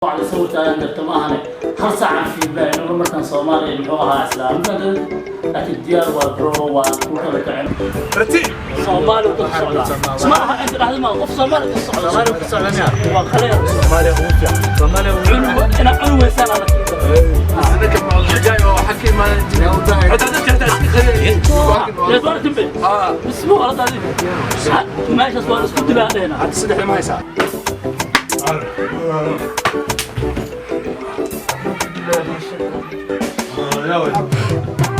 Wacdi sawirkaagan jarta ma ahane, hal saacan fiirnaa inagu markaan Soomaaliya muxuu ahaa islaam, laakiin diyaar waa bro, waa ku kala kacin. Rati. Soomaali ku socdaa ma aha, inta dhexda ma qof Soomaali ku socda. Soomaali ku socda miya? Waa kale. Soomaaliya ugu fiican. Soomaaliya ugu cunug inaa cunug weysaan adag. Anaka ma jay oo waxa ka imaanay hada dadka hada iska qariyay. Leeswaa timbe. Ismu wala daadi meeshaas waa isku dilaa dheena. Hadda saddex ma haysaa?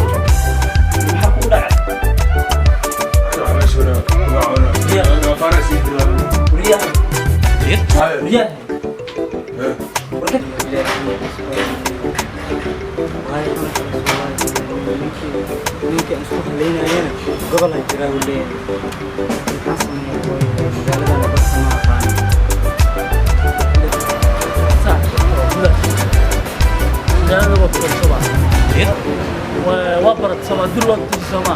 Maxaa kugu dhacay? Guryaha guryaha. Ninka isku haleynayana gobol aan jiraa uu leeyahay. Maxaa sameeya hooyo? Magaaladana dadka ma aqaan. Magaalada waa kubarasaba, waa barat sama dul waa tusi sooma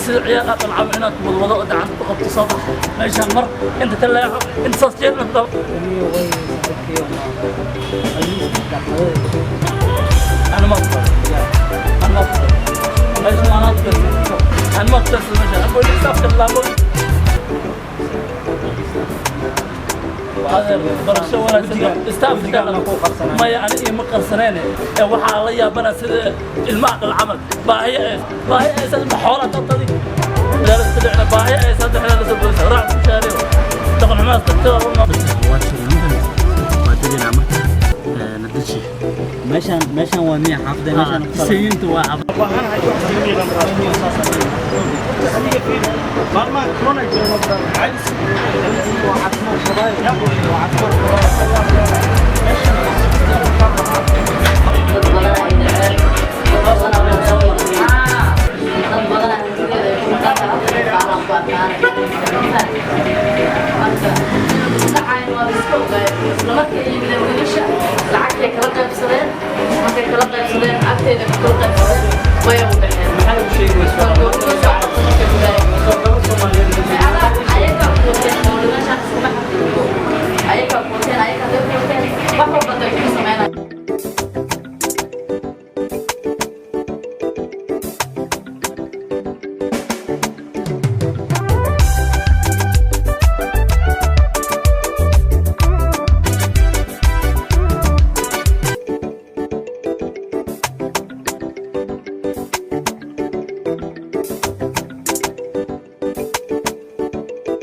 sida ciyaar aqal cabo inaad wadwado oo gacanta ku qabto, soo bax meeshaan mar inta ka leexo inta saas jeer inta. Aniga way saaxiibkay ma أنا ما أقدر، أنا ما أقدر، meeshaan أنا أقدر، أنا ما أقدر meeshaan أقول لك سافر الله. Barasho wanaagsan istaafka maya, ani ima qarsaneen ee waxaa la yaabana sida ilmaha dhal camal baahiyo ee baahiyo ee saddex xoola dadadi magaalada saddexda baahiyo ee saddexda la soo boodaysa raac mushaariyo dhaqan xumaas dadka. Waa deganaa marka nadaji. Meeshaan waa miya xaafadda meeshaan ku Sayinta waa. Dad badan ay dhaceen, dad badan ay soo martay, dad badan hantideeda ay ku dhacaan qaaraan ku arkaan. Marka dhacayn waa la iska ogaay. Isla markii ay yimideen wiilasha lacagtay kala qaybsadeen, markay kala qaybsadeen agteeda ku kala qaybsadeen way u baxeen. Maxay u sheegi weysaa? Marka ugu soo carabta markay ku dhaayeen ayagaa kuwateen oo meeshaan iskuma xaqiiqo, ayagaa kuwateen, ayagaa day kuwateen wax walba day ku sameynayaan.